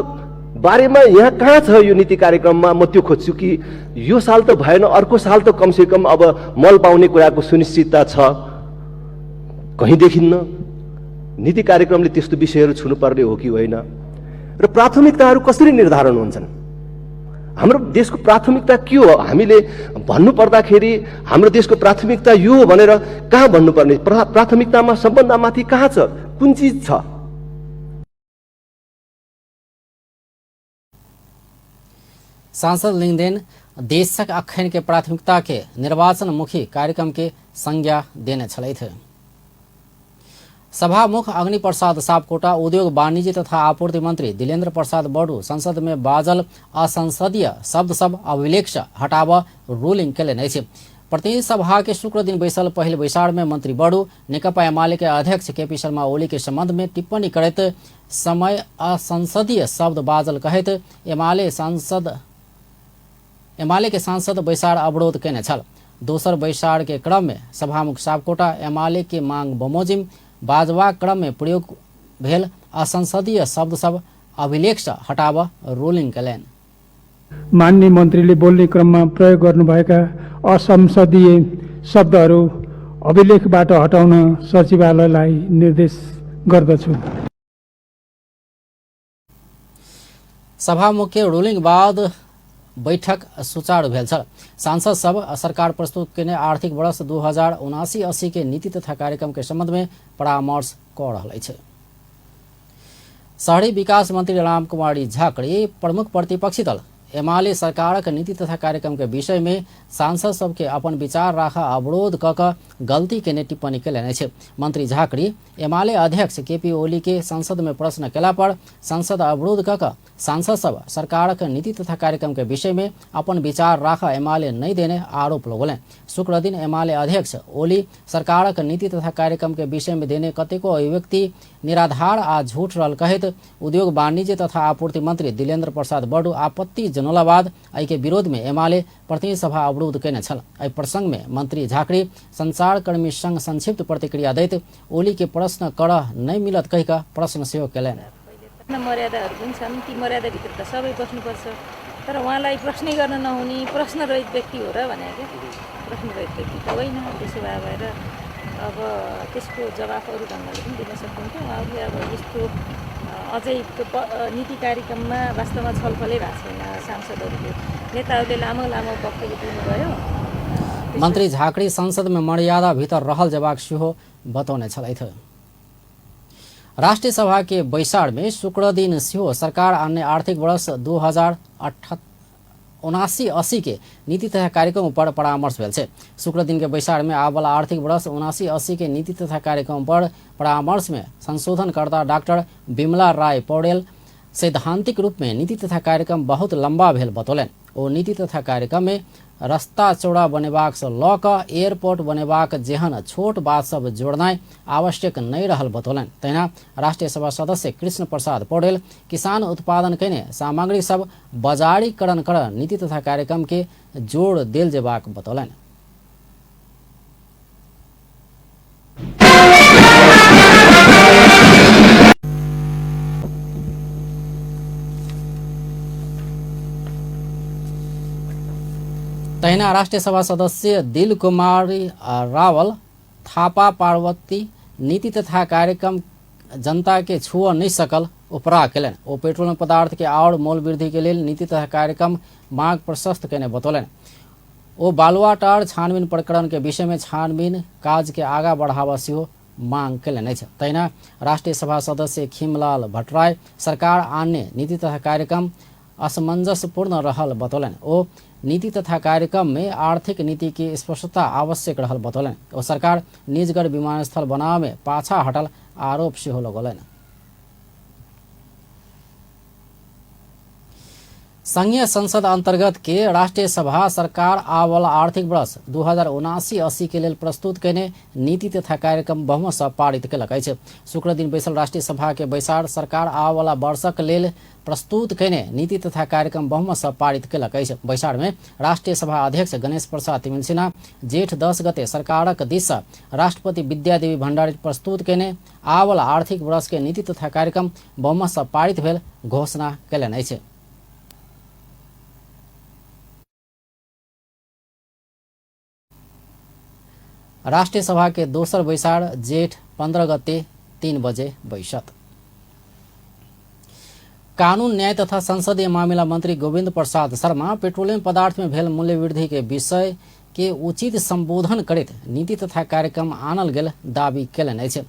बारेमा यहाँ कहाँ छ यो नीति कार्यक्रममा? म त्यो खोज्छु कि यो साल त भएन, अर्को साल त कमसेकम अब मल पाउने कुराको सुनिश्चितता छ, कहीँ देखिन्न। नीति कार्यक्रमले त्यस्तो विषयहरू छुनुपर्ने हो कि होइन? र प्राथमिकताहरू कसरी निर्धारण हुन्छन्? हाम्रो देशको प्राथमिकता के हो? हामीले भन्नुपर्दाखेरि हाम्रो देशको प्राथमिकता यो हो भनेर कहाँ भन्नुपर्ने? प्राथमिकतामा सबभन्दा माथि कहाँ छ, कुन चिज छ? सांसद लिंगदेन देशक अखन के प्राथमिकता के निर्वाचनमुखी कार्यक्रम के संज्ञा देने छलथि। सभामुख अग्नि प्रसाद सापकोटा उद्योग वाणिज्य तथा आपूर्ति मंत्री दिलेन्द्र प्रसाद बडू संसद में बाजल असंसदीय शब्द सब अभिलेख से हटाब रूलिंग केलनि अछि। प्रतिनिधि सभा के शुक्र दिन बैसल पहिल बैसार में मंत्री बडू नेकपा एमाले के अध्यक्ष केपी शर्मा ओली के संबंध में टिप्पणी करैत समय असंसदीय शब्द बाजल कहैत एमाले के सांसद बैसार अवरोध केने छल। दोसर बैसार के क्रम में सभामुख सापकोटा एमाले के मांग बमोजिम बाजबाक क्रम में प्रयोग भेल असंसदीय शब्द सब अभिलेख से हटाब रूलिंग केलनि। माननीय मन्त्रीले बोल्ने क्रममा प्रयोग गर्नुभएका असंसदीय शब्दहरू अभिलेखबाट हटाउन सचिवालयलाई निर्देश गर्दछु। सभामुख के रूलिंग बाद बैठक सुचारू भेल छल। सांसद सब सरकार प्रस्तुत केने आर्थिक वर्ष 2079-80 के नीति तथा कार्यक्रम के संबंध में परामर्श कऽ रहल अछि। शहरी विकास मंत्री रामकुमारी झाकड़ी प्रमुख प्रतिपक्षी दल एमाले सरकारक नीति तथा कार्यक्रम के विषय में सांसद सबके अपन विचार राख अवरोध क क गलती केने टिप्पणी केलनि अछि। मंत्री झाकड़ी एमाले अध्यक्ष केपी ओली के संसद में प्रश्न केला पर संसद अवरोध क क सांसद सब सरकारक नीति तथा कार्यक्रम के विषय में अपन विचार राख एमाले नहीं देने आरोप लगौलनि। शुक्र दिन एमाले अध्यक्ष ओली सरकारक नीति तथा कार्यक्रम के विषय में देने कतेको अभिव्यक्ति निराधार आ झूठ रहल कहैत उद्योग वाणिज्य तथा आपूर्ति मंत्री दिलेन्द्र प्रसाद बडू आपत्ति जनौला बाद एहि के विरोध में एमाले प्रतिनिधि सभा अवरोध केने छल। एहि प्रसंग में मंत्री झाकड़ी संचारकर्मी संग संक्षिप्त प्रतिक्रिया दैत ओली के प्रश्न करऽ नहि मिलत कहि कऽ प्रश्न सेहो केलनि। मर्यादाहरू पनि छन्, ती मर्यादाभित्र त सबै बस्नुपर्छ, तर उहाँलाई प्रश्नै गर्न नहुने प्रश्नरहित व्यक्ति हो र भने क्या, प्रश्नरहित व्यक्ति त होइन। त्यसो भए भएर अब त्यसको जवाफ अरू ढङ्गले पनि दिन सक्नुहुन्थ्यो। उहाँहरूले अब यस्तो अझै त्यो नीति कार्यक्रममा वास्तवमा छलफलै भएको छैन। सांसदहरूले नेताहरूले लामो लामो वक्तव्य दिनुभयो। मन्त्री झाकड़ी संसद में मर्यादा भीतर रहल जेबाक सेहो बतौने छलथि। राष्ट्रिय सभा के बैसार में शुक्र दिन सेहो सरकार अन्य आर्थिक वर्ष 2079-80 के नीति तथा कार्यक्रम पर परामर्श भेल छै। शुक्र दिन के बैसार में आबला आर्थिक वर्ष 79-80 के नीति तथा कार्यक्रम पर परामर्श में संशोधनकर्ता डॉक्टर बिमला राय पौडेल सैद्धांतिक रूप में नीति तथा कार्यक्रम बहुत लंबा भेल बतौलनि। ओ नीति तथा कार्यक्रम में रास्ता चौड़ा बनेबाक सँ लऽ कऽ एयरपोर्ट बनेबाक जेहन छोट बात सब जोड़नाइ आवश्यक नहि रहल बतौलनि। तहिना राष्ट्रिय सभा सदस्य कृष्ण प्रसाद पौडेल किसान उत्पादन कयने सामग्री सब बजारीकरण कर नीति तथा कार्यक्रम के जोड़ देल जेबाक बतौलनि। तहिना राष्ट्रिय सभा सदस्य दिल कुमारी रावल थापा पार्वती नीति तथा कार्यक्रम जनता के छुअ नहीं सकल उपरा केलनि। ओ पेट्रोलियम पदार्थ के आओर मोल वृद्धि के लेल नीति तथा कार्यक्रम मार्ग प्रशस्त केने बतौलनि। ओ बालुवाटार छानबीन प्रकरण के विषय में छानबीन काज के आगा बढ़ावा सेहो मांग केलनि अछि। तहिना राष्ट्रिय सभा सदस्य खीमलाल भट्टराई सरकार आन्य नीति तथा कार्यक्रम असमंजसपूर्ण रहल बतौलनि। ओ नीति तथा कार्यक्रम में आर्थिक नीति के स्पष्टता आवश्यक रहल बतौलनि। ओ सरकार निजगढ़ विमानस्थल बनाव में पाछा हटल आरोप सेहो लगौलनि। संघीय संसद अंतर्गत के राष्ट्रिय सभा सरकार आवल आर्थिक वर्ष 2079-80 के लेल प्रस्तुत कयने नीति तथा कार्यक्रम बहुमत सँ पारित केलक अछि। शुक्र दिन बैसल राष्ट्रिय सभा के बैसार सरकार आवला वर्षक लेल प्रस्तुत कयने नीति तथा कार्यक्रम बहुमत सँ पारित केलक अछि। बैसार में राष्ट्रिय सभा अध्यक्ष गणेश प्रसाद तिमिल्सिना जेठ 10 गते सरकारक दिस सँ राष्ट्रपति विद्यादेवी भण्डारी प्रस्तुत कयने आवला आर्थिक वर्ष के नीति तथा कार्यक्रम बहुमत सँ पारित भेल घोषणा केलनि अछि। राष्ट्रिय सभा के दोसर बैसार जेठ 15 गते 3 बजे बैसत। कानून न्याय तथा संसदीय मामिला मंत्री गोविंद प्रसाद शर्मा पेट्रोलियम पदार्थ में भेल मूल्य वृद्धि के विषय के उचित संबोधन करैत नीति तथा कार्यक्रम आनल गेल दावी केलनि अछि।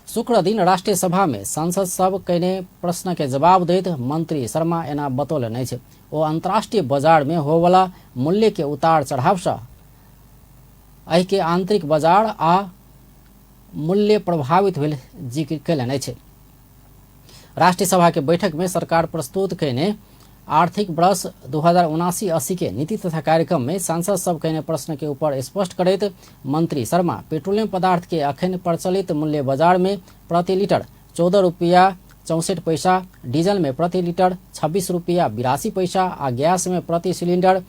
शुक्र दिन राष्ट्रिय सभा में सांसद सब कयने प्रश्न के जवाब दैत मंत्री शर्मा एना बतौलनि अछि। ओ अंतर्राष्ट्रीय बाजार में होवला मूल्य के उतार चढ़ाव सँ एहि के आंतरिक बाजार आ मूल्य प्रभावित भेल जिक्र केलनि अछि। राष्ट्रिय सभा के बैठक में सरकार प्रस्तुत कयने आर्थिक वर्ष 2079-80 के नीति तथा कार्यक्रम में सांसद सब कयने प्रश्न के ऊपर स्पष्ट करैत मंत्री शर्मा पेट्रोलियम पदार्थ के अखन प्रचलित मूल्य बाजार में प्रति लीटर 14 रुपया 64 पैसा, डीजल में प्रति लीटर 26 रुपया 82 पैसा आ गैस में प्रति सिलिंडर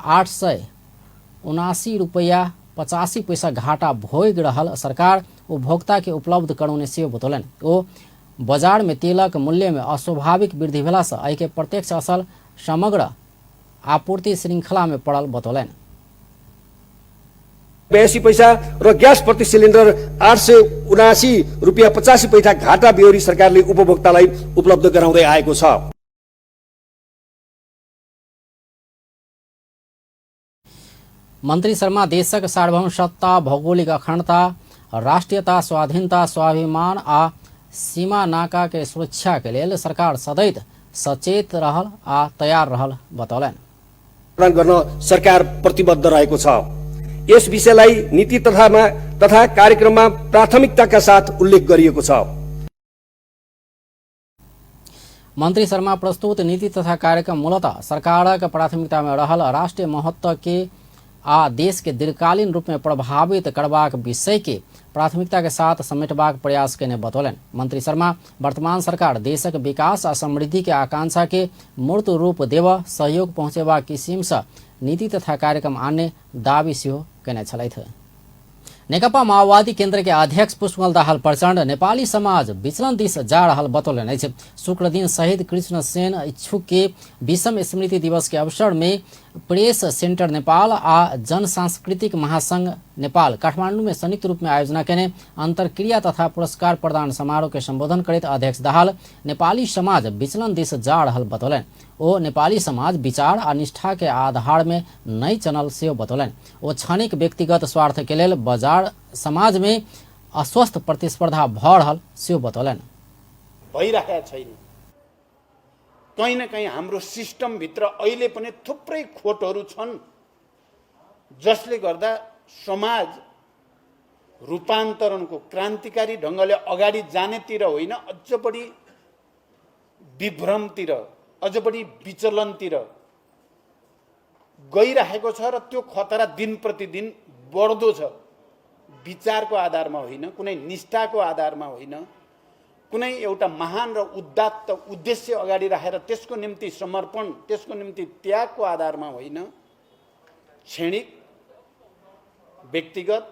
879 रुपया 85 पैसा घाटा भोगि रहल सरकार उपभोक्ता के उपलब्ध करौने सेहो बतौलनि। ओ बाजार में तेलक मूल्य में अस्वाभाविक वृद्धि भेला सँ एहि के प्रत्यक्ष असर समग्र आपूर्ति श्रृंखला में पड़ल बतौलनि। 82 पैसा र ग्यास प्रति सिलिन्डर 879 रुपियाँ 85 पैसा घाटा बेहोरी सरकारले उपभोक्तालाई उपलब्ध गराउँदै आएको छ। मंत्री शर्मा देशक सार्वभौम सत्ता, भौगोलिक अखंडता, राष्ट्रीयता, स्वाधीनता, स्वाभिमान आ सीमा नाका के सुरक्षा के लेल सरकार सदैत सचेत रहल आ तयार रहल बतौलनि। प्रदान गर्न सरकार प्रतिबद्ध रहेको छ। यस विषयलाई नीति तथा कार्यक्रममा प्राथमिकताका साथ उल्लेख गरिएको छ। मंत्री शर्मा प्रस्तुत नीति तथा कार्यक्रम मूलतः सरकारक प्राथमिकता में रहल राष्ट्रीय महत्व के आ देश के दीर्घकालीन रूप में प्रभावित करबाक विषय के प्राथमिकता के साथ समेटबाक प्रयास केने बतौलनि। मंत्री शर्मा वर्तमान सरकार देशक विकास आ समृद्धि के आकांक्षा के मूर्त रूप देव सहयोग पहुँचेबाक किसिम से नीति तथा कार्यक्रम आने दावी सेहो केने छलथि। नेकपा माओवादी केन्द्र के अध्यक्ष पुष्पकमल दाहाल प्रचण्ड नेपाली समाज विचलन दिस जा रहल बतौलनि अछि। शुक्र दिन शहीद कृष्ण सेन इच्छुक के 20म स्मृति दिवस के अवसर में प्रेस सेंटर नेपाल आ जन सांस्कृतिक महासंघ नेपाल काठमांडू में संयुक्त रूप में आयोजना केने अंतरक्रिया तथा पुरस्कार प्रदान समारोह के संबोधन करैत अध्यक्ष दाहाल नेपाली समाज विचलन दिस जा रहल बतौलनि। ओ नेपाली समाज विचार आ निष्ठा के आधार में नै चलल सेहो बतौलनि। ओ क्षणिक व्यक्तिगत स्वार्थ के लेल बाजार समाज में अस्वस्थ प्रतिस्पर्धा भ रहल सेहो बतौलनि। भइरहेको छैन। कहीँ न कहीँ हाम्रो सिस्टमभित्र अहिले पनि थुप्रै खोटहरू छन् जसले गर्दा समाज रूपान्तरणको क्रान्तिकारी ढङ्गले अगाडि जानेतिर होइन, अझ बढी विभ्रमतिर, अझ बढी विचलनतिर गइरहेको छ र त्यो खतरा दिन प्रतिदिन बढ्दो छ। विचारको आधारमा होइन, कुनै निष्ठाको आधारमा होइन, कुनै एउटा महान र उदात्त उद्देश्य अगाडि राखेर त्यसको निम्ति समर्पण, त्यसको निम्ति त्यागको आधारमा होइन, क्षणिक व्यक्तिगत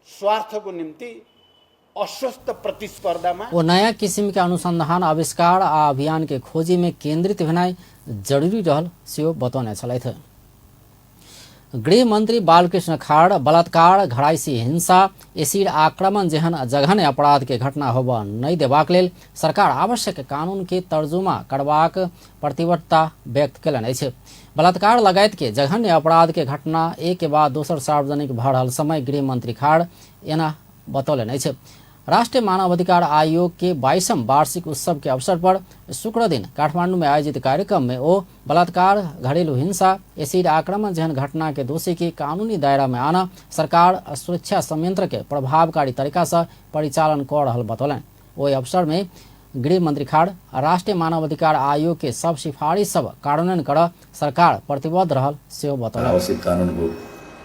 स्वार्थको निम्ति अस्वस्थ प्रतिस्पर्धामा वो नया किसिम के अनुसंधान, आविष्कार आ अभियान के खोजी में केंद्रित भेनाइ जरूरी रहल सेहो बतौने छलथि। गृह मंत्री बालकृष्ण खाड़ बलात्कार, घरायसी हिंसा, एसिड आक्रमण जेहन जघन्य अपराध के घटना होबय नहि देबाक लेल सरकार आवश्यक कानून के तर्जुमा करबाक प्रतिबद्धता व्यक्त केलनि अछि। बलात्कार लगायत के जघन्य अपराध के घटना एक के बाद दोसर सार्वजनिक भऽ रहल समय गृह मंत्री खाड़ एना बतौलनि अछि। राष्ट्रीय मानवाधिकार आयोग के 22म वार्षिक उत्सव के अवसर पर शुक्र दिन काठमांडू में आयोजित कार्यक्रम में ओ बलात्कार, घरेलू हिंसा, एसिड आक्रमण जेहन घटना के दोषी के कानूनी दायरा में आना सरकार सुरक्षा संयंत्र के प्रभावकारी तरीका से परिचालन कर रहल बतौलनि। ओहि अवसर में गृह मंत्री खाड़ राष्ट्रीय मानवाधिकार आयोग के सब सिफारिश सब कार्यान्वयन कर सरकार प्रतिबद्ध रहल सेहो बतौलनि। आवश्यक कानूनको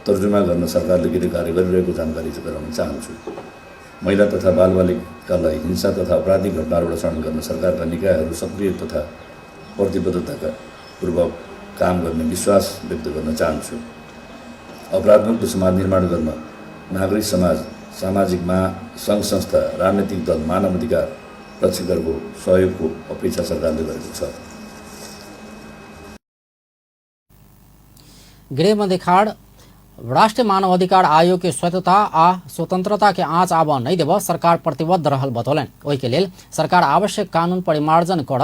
तर्जुमा गर्न सरकारले गृह कार्य गरिरहेको जानकारी गराउन चाहन्छु। महिला तथा बालबालिकालाई हिंसा तथा आपराधिक घटनाहरूबाट शरण गर्न सरकारका निकायहरू सक्रिय तथा प्रतिबद्धताका पूर्वक काम गर्ने विश्वास व्यक्त गर्न चाहन्छु। अपराधमुक्त समाज निर्माण गर्न नागरिक समाज, सामाजिक सङ्घ संस्था, राजनैतिक दल, मानव अधिकार रक्षकहरूको सहयोगको अपेक्षा सरकारले गरेको छ। गृहमन्त्री खाड़ राष्ट्रीय मानवाधिकार आयोग के स्वायत्तता आ स्वतंत्रता के आँच आब नहि देब सरकार प्रतिबद्ध रहल बतौलनि। ओहि के लेल सरकार आवश्यक कानून परिमार्जन कर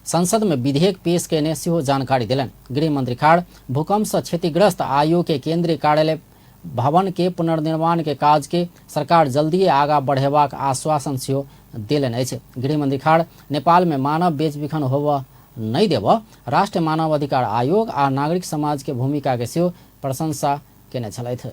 संसद में विधेयक पेश केने सेहो जानकारी देलनि। गृहमंत्री खाड़ भूकंप से क्षतिग्रस्त आयोग के केंद्रीय कार्यालय भवन के पुनर्निर्माण के काज के सरकार जल्दी आगा बढ़ेबाक आश्वासन सेहो देलनि अछि। गृहमंत्री खाड़ नेपाल में मानव बेचबिखन होबय नहि देब राष्ट्रीय मानवाधिकार आयोग आ नागरिक समाज के भूमिका के सेहो प्रशंसा केने छलथि।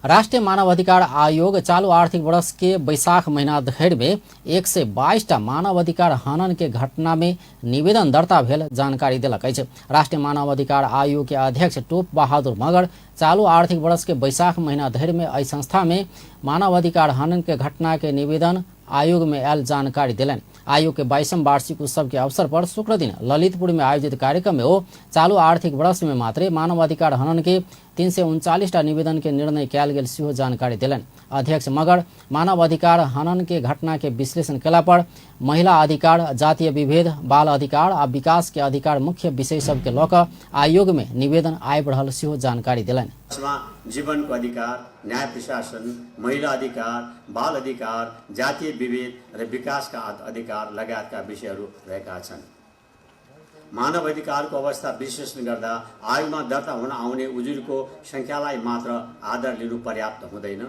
राष्ट्रीय मानवाधिकार आयोग चालू आर्थिक वर्ष के बैसाख महीना धरि में 122 टा मानवाधिकार हनन के घटना में निवेदन दर्ता भेल जानकारी देलक अछि। राष्ट्रीय मानवाधिकार आयोग के अध्यक्ष टोप बहादुर मगर चालू आर्थिक वर्ष के बैसाख महीना धरि में एहि संस्था में मानवाधिकार हनन के घटना के निवेदन आयोग में आयल जानकारी देलनि। आयोग के 22म वार्षिक उत्सव के अवसर पर शुक्र दिन ललितपुर में आयोजित कार्यक्रम में ओ चालू आर्थिक वर्ष में मात्रे मानवाधिकार हनन के 339 टा निवेदन के निर्णय कयल गेल सेहो जानकारी देलनि। अध्यक्ष मगर मानवाधिकार हनन के घटना के विश्लेषण कयला पर महिला अधिकार, जातीय विभेद, बाल अधिकार आ विकास के अधिकार मुख्य विषय सबके लऽ कऽ आयोग में निवेदन आबि रहल सेहो जानकारी देलनि। जीवनको अधिकार, न्याय प्रशासन, महिला अधिकार, बाल अधिकार, जातीय विभेद र विकासका अधिकार लगायतका विषयहरू रहेका छन्। मानव अधिकारको अवस्था विश्लेषण गर्दा आयोगमा दर्ता हुन आउने उजुरको सङ्ख्यालाई मात्र आधार लिनु पर्याप्त हुँदैन।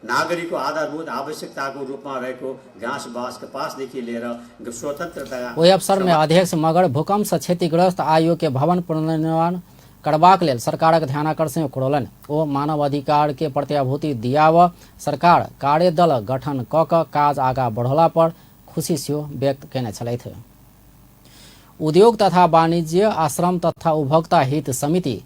नागरिकको आधारभूत आवश्यकताको रूपमा रहेको घाँस बाँस कपासदेखि लिएर स्वतन्त्रता। ओहि अवसर में अध्यक्ष मगर भूकंप से क्षतिग्रस्त आयोग के भवन पुनर्निर्माण करबाक लेल सरकारक ध्यानाकर्षण करौलनि। ओ मानव अधिकार के प्रत्याभूति दियाव सरकार कार्यदल गठन क क काज आगा बढ़ौला पर खुशी सेहो व्यक्त केने छलथि। उद्योग तथा वाणिज्य आ श्रम तथा उपभोक्ता हित समिति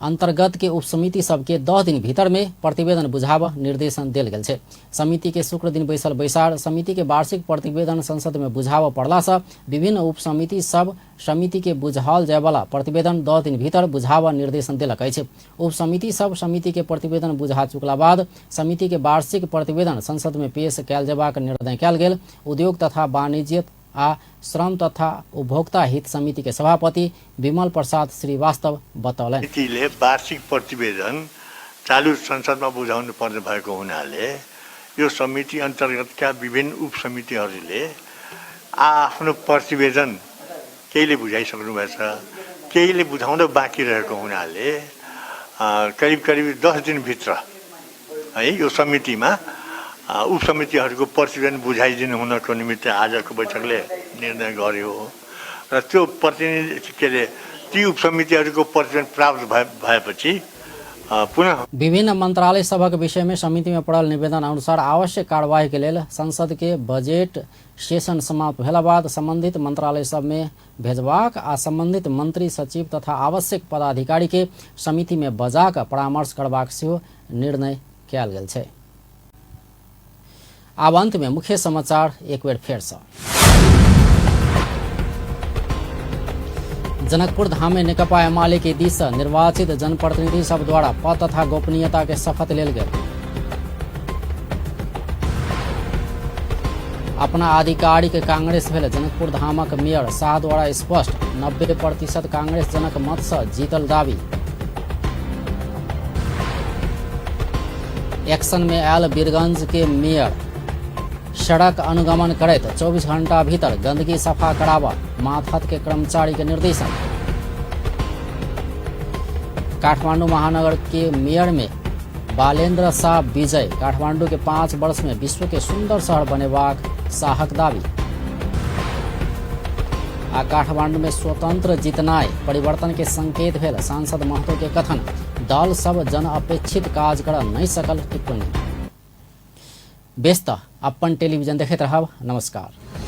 अंतर्गत के उपसमिति सबके 10 दिन भीतर में प्रतिवेदन बुझाब निर्देशन देल गेल छै। समिति के शुक्र दिन बैसल बैसार समिति के वार्षिक प्रतिवेदन संसद में बुझाब पड़ला से विभिन्न उपसमिति सब समिति के बुझाओल जायवाला प्रतिवेदन 10 दिन भीतर बुझाब निर्देशन देलक अछि। उपसमिति सब समिति के प्रतिवेदन बुझा चुकला बाद समिति के वार्षिक प्रतिवेदन संसद में पेश कयल जेबाक निर्णय कयल गेल। उद्योग तथा वाणिज्य आ श्रम तथा उपभोक्ता हित समिति के सभापति विमल प्रसाद श्रीवास्तव बतौलनि। समितिले वार्षिक प्रतिवेदन चालु संसदमा बुझाउनु पर्ने भएको हुनाले यो समिति अन्तर्गतका विभिन्न उपसमितिहरूले आफ्नो प्रतिवेदन केहीले बुझाइसक्नु भएछ, केहीले बुझाउन बाँकी रहेको हुनाले करिब करिब 10 दिनभित्र है यो समितिमा उपसमितिहरूको प्रतिवेदन बुझाइदिनु हुनको निमित्त आजको बैठकले निर्णय गर्यो र त्यो प्रतिनिधि के अरे ती उपसमितिहरूको प्रतिवेदन प्राप्त भएपछि पुनः विभिन्न मंत्रालय सभक विषय में समिति में पड़ल निवेदन अनुसार आवश्यक कार्यवाही के लेल संसद के बजट सेशन समाप्त भेला बाद संबंधित मंत्रालय सब में भेजबाक आ संबंधित मंत्री सचिव तथा आवश्यक पदाधिकारी के समिति में बजा कऽ परामर्श करबाक सेहो निर्णय कयल गेल छै। आब अंत में मुख्य समाचार एक बेर फेर से। जनकपुर धाम में नेकपा एमाले के दिस से निर्वाचित जनप्रतिनिधि सब द्वारा पद तथा गोपनीयता के शपथ लेल गेल। अपना आधिकारिक कांग्रेस भेल जनकपुर धामक मेयर शाह द्वारा स्पष्ट 90% कांग्रेस जनक मत से जीतल दावी। एक्शन में आयल वीरगंज के मेयर सड़क अनुगमन करैत 24 घंटा भीतर गंदगी सफा कराबऽ मातहत के कर्मचारी के निर्देशन। काठमांडू महानगर के मेयर में बालेंद्र शाह विजय, काठमांडू के 5 वर्ष में विश्व के सुंदर शहर बनेबाक शाहक दावी। आ काठमांडू में स्वतंत्र जितनाय परिवर्तन के संकेत भेल सांसद महतो के कथन, दल सब जन अपेक्षित काज कर नहीं सकल टिप्पणी। व्यस्त अपन टेलीविजन देखैत रहब। नमस्कार।